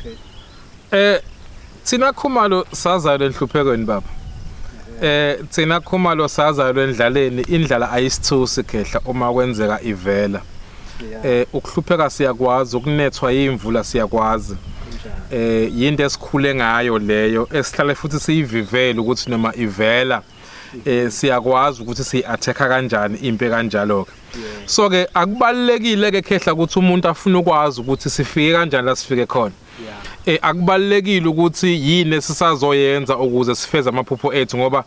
Okay. Thina Khumalo sazalwa enhluphekweni baba. Thina Khumalo sazalwa endlaleni, indlala ayisithusi khehla uma kwenzeka ivela. Ukuhlupheka siyakwazi, ukunethwa imvula siyakwazi. Yinto esikhule ngayo leyo esihlale futhi siyivivele ukuthi noma ivela siyakwazi ukuthi siyi-attack-a kanjani impi kanjalo ke. So ke akubalekile ke khehla ukuthi umuntu afuna ukwazi ukuthi sifike kanjani la sifike khona. Akubalekile ukuthi yini esisazoyenza ukuze sifeze amaphupho ethu, ngoba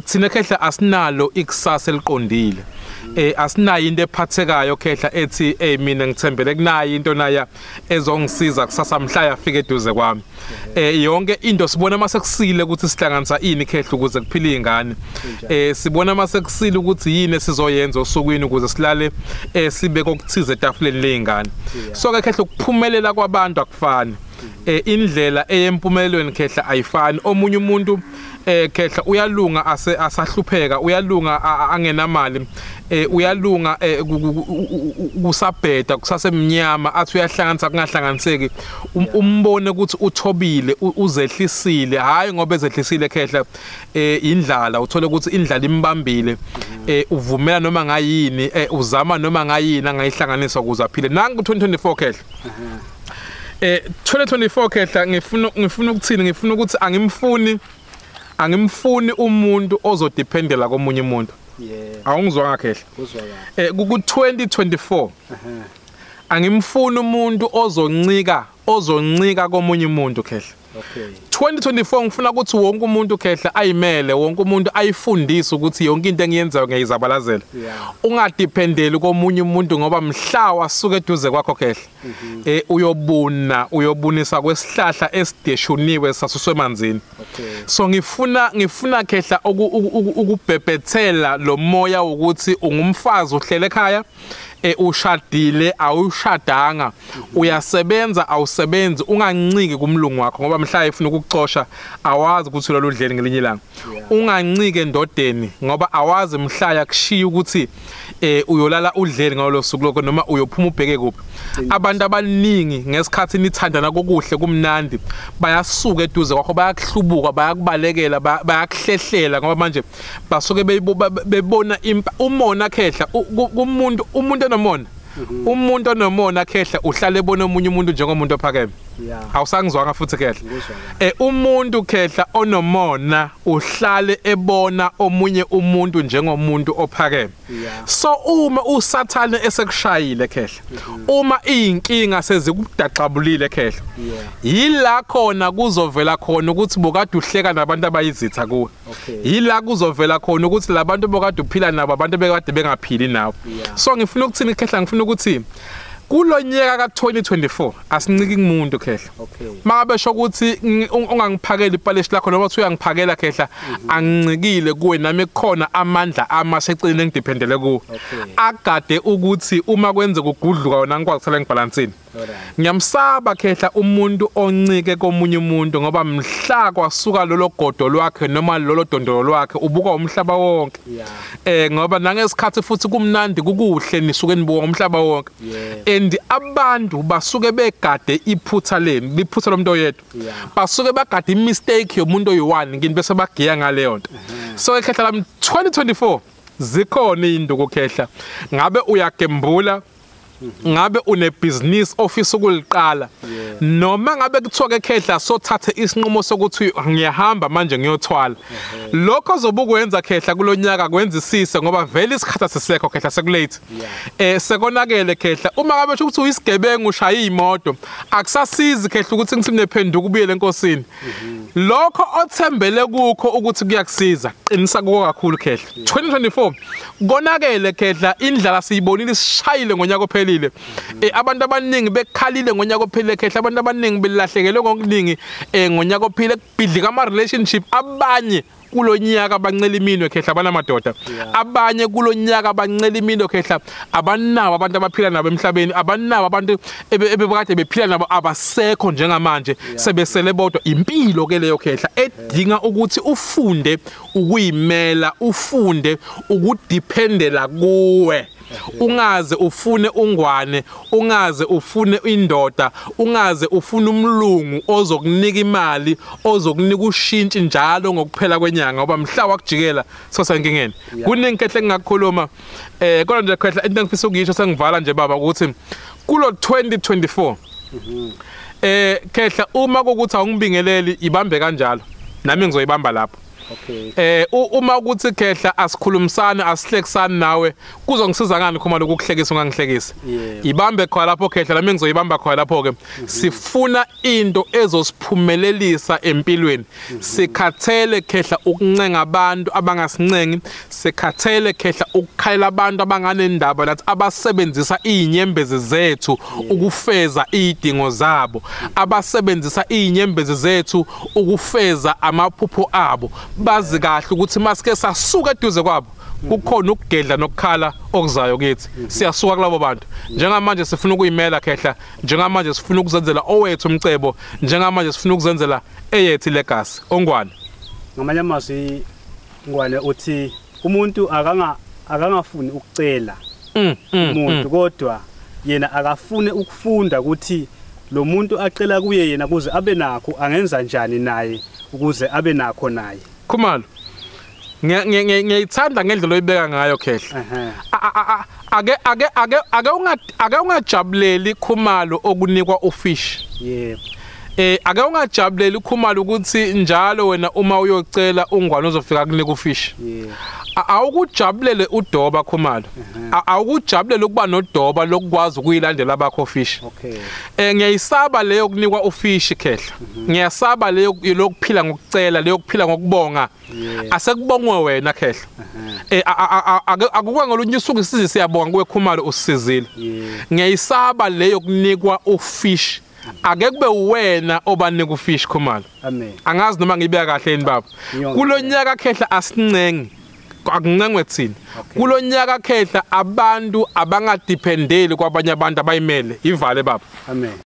thina khehla asinalo ikusasa eliqondile. Asinayo into ephathekayo khehla ethi mina ngithembele kunayo into naya ezongisiza kusasa mhla yafika eduze kwami. Yonke into sibona mase kusile ukuthi sihlanganisa ini khehla ukuze kuphile izingane. Sibona mase kusile ukuthi yini esizoyenza osukwini ukuze silale sibe kokuthize etafuleni lezingane. So ke khehla ukuphumelela kwabantu akufani. Indlela eyempumelelweni khehla ayifani. Omunye umuntu khehla uyalunga asahlupheka, uyalunga angenamali, uyalunga kusabheda kusasemnyama, athi uyahlanganisa kungahlanganiseki, umbone ukuthi uthobile, uzehlisile. Hayi ngoba ezehlisile khehla indlala, uthole ukuthi indlala imbambile, uvumela noma ngayini, uzama noma ngayini angayihlanganisa ukuze aphile. Nangu 2024 khehla. 2024 khehla ngifuna ukuthini? Ngifuna ukuthi angimfuni umuntu ozodependela komunye umuntu. Awungizwanga khehla? Ku 2024 angimfuni umuntu ozoncika komunye umuntu khehla. Okay. 2024 ngifuna ukuthi wonke umuntu khehla ayimele, wonke umuntu ayifundise ukuthi yonke into engiyenzayo ngiyayizabalazela. Ungadependeli komunye umuntu, ngoba mhla wasuka eduze kwakho khehla uyobuna, uyobunisa kwesihlahla esideshuniwe sasuswe emanzini. So ngifuna khehla ukubhebhethela lo moya ukuthi ungumfazi uhlele ekhaya, ushadile awushadanga, uyasebenza awusebenzi, unganciki kumlungu wakho ngoba mhla efuna ukukuxosha awazi ukuthi lolu dleni ngelinye ilanga. Unganciki endodeni ngoba awazi mhla yakushiya ukuthi uyolala udleni ngalo suku lokho noma uyophuma ubheke kuphi. Abantu abaningi ngesikhathi nithandana kokuhle kumnandi bayasuka eduze kwakho, bayakuhlubuka, bayakubalekela, bayakuhlehlela ngoba manje basuke bebona umona khehla. Kumuntu umuntu onomona, umuntu onomona khehla uhlale ebona omunye umuntu njengomuntu ophakeme. Awusangizwanga futhi khehla? Umuntu khehla onomona uhlale ebona omunye umuntu njengomuntu ophakeme. So uma usathane esekushayile khehla, uma inkinga sezikudaxabulile khehla, yila khona kuzovela khona ukuthi bokade uhleka nabantu abayizitha kuwe. Yila kuzovela khona ukuthi labantu bokade uphila nabo abantu bekade bengaphili nawe. So ngifuna ukuthini khehla? Ngifuna ukuthi kulonyaka ka2024 asinciki kumuntu khehla. Mangabe sho ukuthi ungangiphakela ipalishi lakho noma uthi uyangiphakela khehla, angincikile kuwe, nami kukhona amandla amaseceleni engidependele kuwo. Agade ukuthi uma kwenze kugudluka wona ngikwazi kusala ngibalansini. Ngiyamsaba khehla umuntu oncike komunye umuntu, ngoba mhla kwasuka lolo godo lwakhe noma lolo dondolo lwakhe ubuka umhlaba wonke. Ngoba nangesikhathi futhi kumnandi kukuhle nisuke nibuka umhlaba wonke. And abantu basuke begade iphutha leni, iphutha lomuntu oyedwa. Basuke bagade imistake yomuntu oyi-1 ngini bese bagiya ngaleyo nto. So khehla lami 2024 zikhona induku khehla. Ngabe uyagembula, ngabe une business ofisa ukuliqala, noma ngabe kuthiwa ke khehla sothathe isinqumo sokuthi ngiyahamba manje ngiyothwala, lokho ozobukwenza khehla kulonyaka kwenzisise, ngoba vele isikhathi asisekho khehla, sekulate, sekonakele khehla. Uma ngabe ukuthi uyisigebengu ushaya imoto, akusasizi khehla ukuthi ngithi nephenduka ubuyele enkosini. Lokho othembele kukho ukuthi kuyakusiza, qinisa kuko kakhulu khehla. 2024 konakele khehla, indlala siyibonile isishayile ngonyaka ophelile. Abantu abaningi bekhalile ngonyaka ophelile khehla, abantu abaningi belahlekelwe ngokuningi ngonyaka ophile, kubhidlika ama relationship. Abanye kulonyaka bancela iminwe khehla abanamadoda, abanye kulonyaka bancela iminwe khehla abanawo abantu abaphila nabo emhlabeni, abanawo abantu ebebekade bephila nabo abasekho njengamanje, sebesele bodwa. Impilo ke leyo khehla edinga ukuthi ufunde ukuyimela, ufunde ukudependela kuwe. Ungaze ufune ungwane, ungaze ufune indoda, ungaze ufune umlungu ozokunika imali, ozokunika ushintshi njalo ngokuphela kwenyanga, ngoba mhla wakujikela sosenkingeni. Kuningi Khehla engingakukhuluma, kodwa nje Khehla into engifisa ukuyisho sengivala nje baba ukuthi kulo 2024 Khehla uma kukuthi awungibingeleli ibambe kanjalo, nami ngizoyibamba lapho. Okay. Uma ukuthi Khehla asikhulumisane asihlekisane nawe, kuzongisiza ngani Khumalo ukukuhlekisa ungangihlekisi? Ibambe khona lapho Khehla, nami ngizoyibamba khona lapho ke. Sifuna into ezosiphumelelisa empilweni. Sikhathele Khehla ukuncenga abantu abangasincengi, sikhathele Khehla ukukhalela abantu abanganendaba nathi, abasebenzisa izinyembezi zethu ukufeza izidingo zabo, abasebenzisa izinyembezi zethu ukufeza amaphupho abo. Bazi kahle ukuthi masike sasuka eduze kwabo kukhona ukugedla nokukhala okuzayo kithi. Siyasuka kulabo bantu. Njengamanje sifuna ukuyimela Khehla, njengamanje sifuna ukuzenzela owethu umcebo, njengamanje sifuna ukuzenzela eyethu legacy. Ongwane, ngamanye amazwi Ngwane uthi umuntu akangafuni ukucela umuntu, kodwa yena akafune ukufunda ukuthi lo muntu acela kuye yena kuze abe nakho angenza njani naye ukuze abe nakho naye. Khumalo, ngiyayithanda ngendlela oyibeka ngayo Khehla. Ake ungajabuleli Khumalo okunikwa ufish. Yebo. Ake ungajabuleli Khumalo ukuthi njalo wena uma uyocela ungwane uzofika kunika ufish. Yebo. Awukujabulele udoba Khumalo. Awukujabulele ukuba nodoba lokwazi ukuyilandela abakho fish. Okay. Ngiyayisaba leyo kunikwa ufish Khehla. Ngiyasaba leyo lokuphila ngokucela, leyo kuphila ngokubonga. Asekubongwe wena Khehla. Akukwe ngolunye usuku isize siyabonga kuwe Khumalo usisizile. Ngiyayisaba leyo kunikwa ufish. Ake kube wena obanika ufish Khumalo. Amen. Angazi noma ngibeka kahle yini baba. Kulonyaka Khehla asincengi, akuncengwe thina. Kulonyaka Khehla abantu abangadependeli kwabanye abantu abayimele. Ivale baba. Amen.